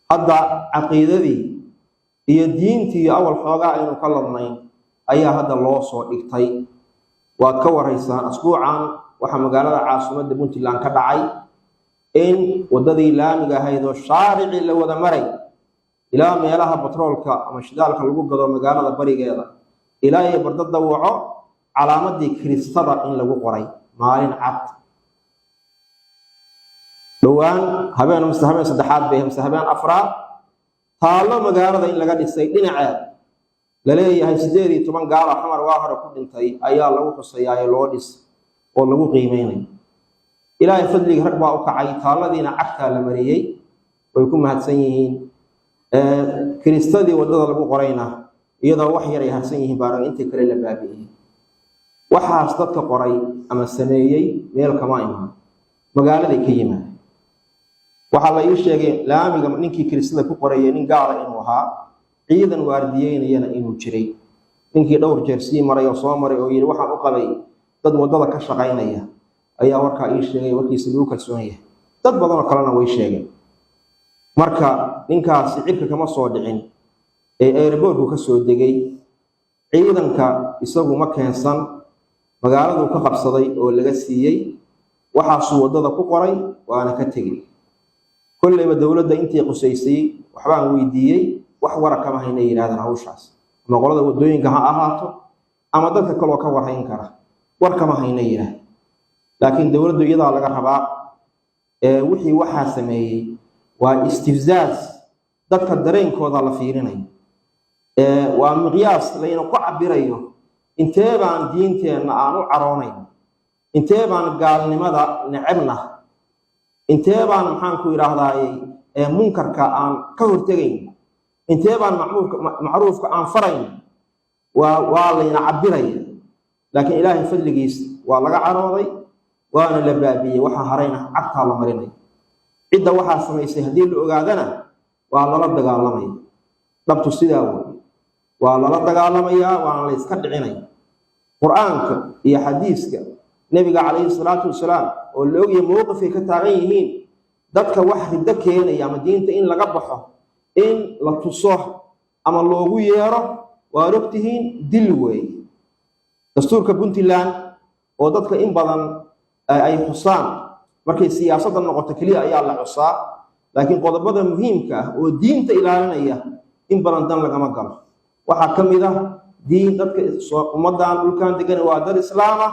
Hadda caqiidadii iyo diintii awal xoogaa aynu ka ladnayn ayaa hadda loo soo dhigtay. Waad ka waraysaan, asbuucan waxaa magaalada caasimadda Puntland ka dhacay in waddadii laamiga ahayd oo shaaricii la wada maray ilaa meelaha batroolka ama shidaalka lagu gado magaalada barigeeda ilaa iyo Barda Dawaco calaamadii Kiristada in lagu qoray maalin cad. Dhowaan habeen mise habeen saddexaad bay mise habeen afraad, taallo magaalada in laga dhisay dhinaceed laleeyahay 18 gaala Xamar waa hore ku dhintay ayaa lagu xusayaayo loo dhis oo lagu qiimeynay. Ilaahay fadligii, rag baa u kacay, taalladiina cagtaa la mariyey, way ku mahadsan yihiin. Kiristadii waddada lagu qorayna iyadoo wax yar ay harsan yihiin baa intii kale la baabi'iyey. Waxaas dadka qoray ama sameeyey meel kama imaan, magaaladay ka yimaadeen. Waxaa la ii sheegay laamiga ninkii kiristada ku qorayay nin gaala inuu ahaa, ciidan waardiyeynayana inuu jiray. Ninkii dhowr jeer sii maray oo soo maray oo yidhi waxaan u qabay dad waddada ka shaqaynaya ayaa warkaa ii sheegay, warkiisa lagu kalsoon yahay. Dad badanoo kalena way sheegeen. Marka ninkaasi cirka kama soo dhicin ee airportku ka soo degay. Ciidanka isagu ma keensan, magaaladuu ka qabsaday oo laga siiyey. Waxaasuu waddada ku qoray waana ka tegey. Kolleyba dowladda intii qusaysay waxbaan weydiiyey, wax wara kama hayna yidhahdeen hawshaas, ama qolada waddooyinka ha ahaato ama dadka kaloo ka warhayn kara, war kama hayna yidhaahd. Laakiin dowladdu iyadaa laga rabaa wixii waxaa sameeyey. Waa istifzaaz dadka dareenkooda la fiirinayo, waa miqyaas layna ku cabirayo intee baan diinteenna aan u caroonayn, intee baan gaalnimada necebna, intee baan, maxaan ku idhaahdaay, munkarka aan ka hortegayn, intee baan macruufka aan farayn. Waa layna cabiraya. Laakiin Ilaahay fadligiis waa laga carooday, waana la baabiiyey. Waxaa harayna cagtaa la marinaya. Cidda waxaa samaysay haddii la ogaadana waa lala dagaalamaya. Dhabtu sidaa wey, waa lala dagaalamayaa, waana la yska dhicinaya. Qur-aanka iyo xadiiska Nebiga calayhi salaatu wasalaam oo la ogyahay mowqifay ka taagan yihiin dadka wax riddo keenaya ama diinta in laga baxo in la tuso ama loogu yeero, waad ogtihiin, dil weeye. Dastuurka Puntland oo dadka in badan ay xusaan markay siyaasadda noqoto keliya ayaa la xusaa, laakiin qodobada muhiimka ah oo diinta ilaalinaya in badan dan lagama galo. Waxaa ka mid ah diin dadka ummaddan dhulkan degan waa dad Islaama,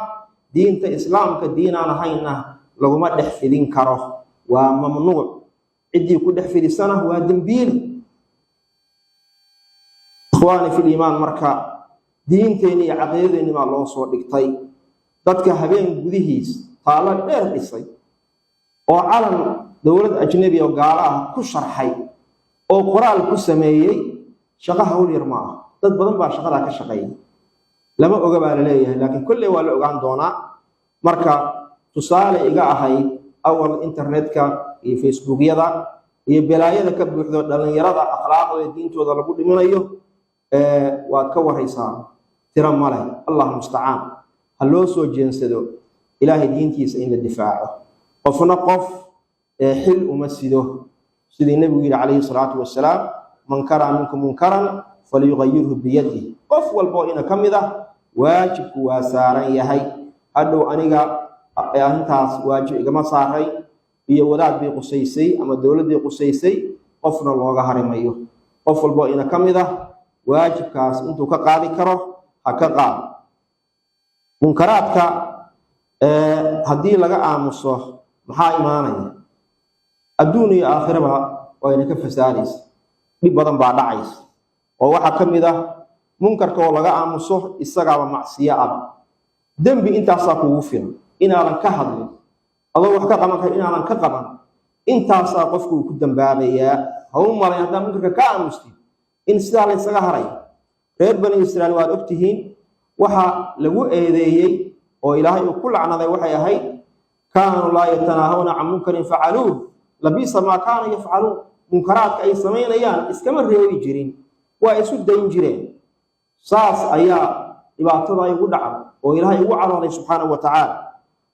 diinta Islaamka diinaan ahayna laguma dhex fidin karo, waa mamnuuc. Ciddii ku dhex fidisana waa dembiile. Ikhwaani fil iimaan, marka diinteenni iyo caqiidadeenni baa loo soo dhigtay. Dadka habeen gudihiis taallo dheer dhisay oo calan dowlad ajnebi oo gaalo ah ku sharxay oo qoraal ku sameeyey, shaqo hawl yar ma ah. Dad badan baa shaqadaa ka shaqeeyay. Lama oga baa la leeyahay, laakiin kolley waa la ogaan doonaa. Marka tusaale iga ahayd awal internetka iyo Facebookyada iyo balaayada ka buuxdo dhallinyarada akhlaaqda diintooda lagu dhiminayo, waad ka waraysaa, tiro male. Allah mustacaan. Ha loo soo jeensado Ilaahay diintiisa in la difaaco. Qofna qof xil uma sido, sidii Nebigu yidhi calayhi salaatu wasalaam: "Man karaa minkum munkaran falyuqayirhu biyadih." Qof walboo ina ka mid ah waajibku waa saaran yahay. Hadhow aniga arrintaas waajib igama saaray iyo wadaad bay qusaysay ama dowladdii qusaysay, qofna looga harimayo. Qof walboo ina ka mid ah waajibkaas intuu ka qaadi karo ha ka qaado. Munkaraadka haddii laga aamuso maxaa imaanaya? Adduun iyo aakhiraba wayna ka fasaadaysa, dhib badan baa dhacaysa. Oo waxaa ka mid ah munkarka oo laga aamuso isagaaba macsiyo ah, dembi intaasaa kugu filan. Inaadan ka hadlin adoo wax ka qaban kara, inaadan ka qaban, intaasaa qofku uu ku dambaabayaa. Ha u malayn haddaa munkarka ka aamustid in sidaa la ysaga haray. Reer Bani Israiil waad ogtihiin waxa lagu eedeeyey oo Ilaahay uu ku lacnaday, waxay ahayd: "Kaanuu laa yatanaahawna can munkarin facaluuh, labiisa maa kaanuu yafcaluun." Munkaraadka ay samaynayaan iskama reebi jirin, waa isu dayn jireen. Saas ayaa dhibaatada ay ugu dhacday oo Ilaahay ugu carooday subxaanahu wa tacaala.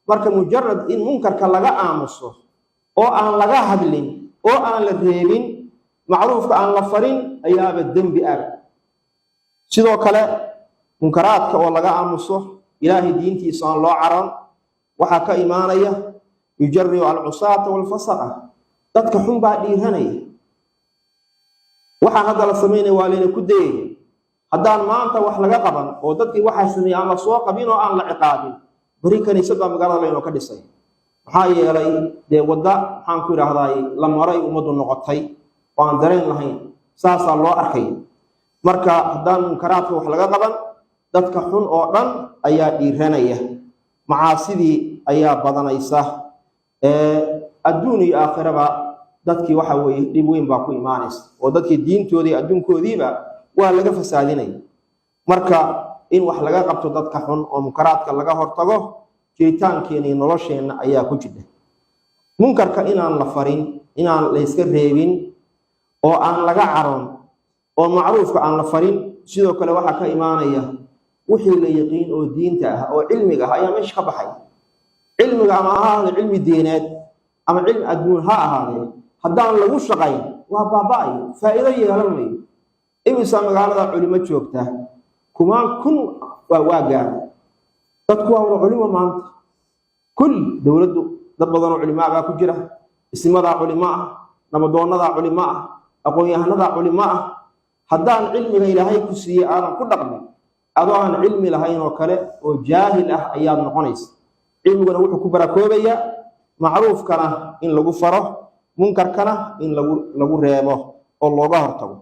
Marka mujarad in munkarka laga aamuso oo aan laga hadlin oo aan la reebin Macruufka aan la farin ayaaba dembi ah. Sidoo kale munkaraadka oo laga aamuso, Ilaahay diintiisa aan loo caran, waxaa ka imaanaya yujariu alcusaata walfasaqa, dadka xun baa dhiiranaya. Waxaan hadda la samaynaya waa layna ku dayaya. Haddaan maanta wax laga qaban oo dadkii waxaa sameeyey aan la soo qabin oo aan la ciqaabin, beri kaniisad baa magaalada laynoo ka dhisay. Maxaa yeelay dee wadda, maxaan ku idhaahdaay, la maray ummaddu noqotay oo aan dareen lahayn, saasaa loo arkay. Marka haddaan munkaraadka wax laga qaban, dadka xun oo dhan ayaa dhiiranaya, macaasidii ayaa badanaysa, adduun iyo aakhiraba dadkii waxa weeye dhib weyn baa ku imaanaysa, oo dadkii diintoodii adduunkoodiiba waa laga fasaadinaya. Marka in wax laga qabto dadka xun oo munkaraadka laga hortago, jiritaankeena iyo nolosheenna ayaa ku jira. Munkarka inaan la farin, inaan la iska reebin oo aan laga caroon oo macruufka aan la farin, sidoo kale waxaa ka imaanaya wixii la yaqiin oo diinta ah oo cilmiga ah ayaa meesha ka baxay. Cilmiga ama ha ahaado cilmi diineed ama cilmi adduun ha ahaadee, haddaan lagu shaqayn waa baaba-ayo, faa'iido yeelan mayo. Imisa magaalada culimo joogta? Kumaan kun waa gaara. Dadku waa wada culimo maanta, kulli dowladdu dad badanoo culimaa baa ku jira, ismadaa culimo ah, nabadoonadaa culimo ah, aqoon-yahanadaa culimo ah. Haddaan cilmiga Ilaahay ku siiyey aadan ku dhaqmin, adoo aan cilmi lahayn oo kale oo jaahil ah ayaad noqonaysa. Cilmiguna wuxuu ku barakoobayaa macruufkana in lagu faro, munkarkana in lagu reebo oo looga hortago.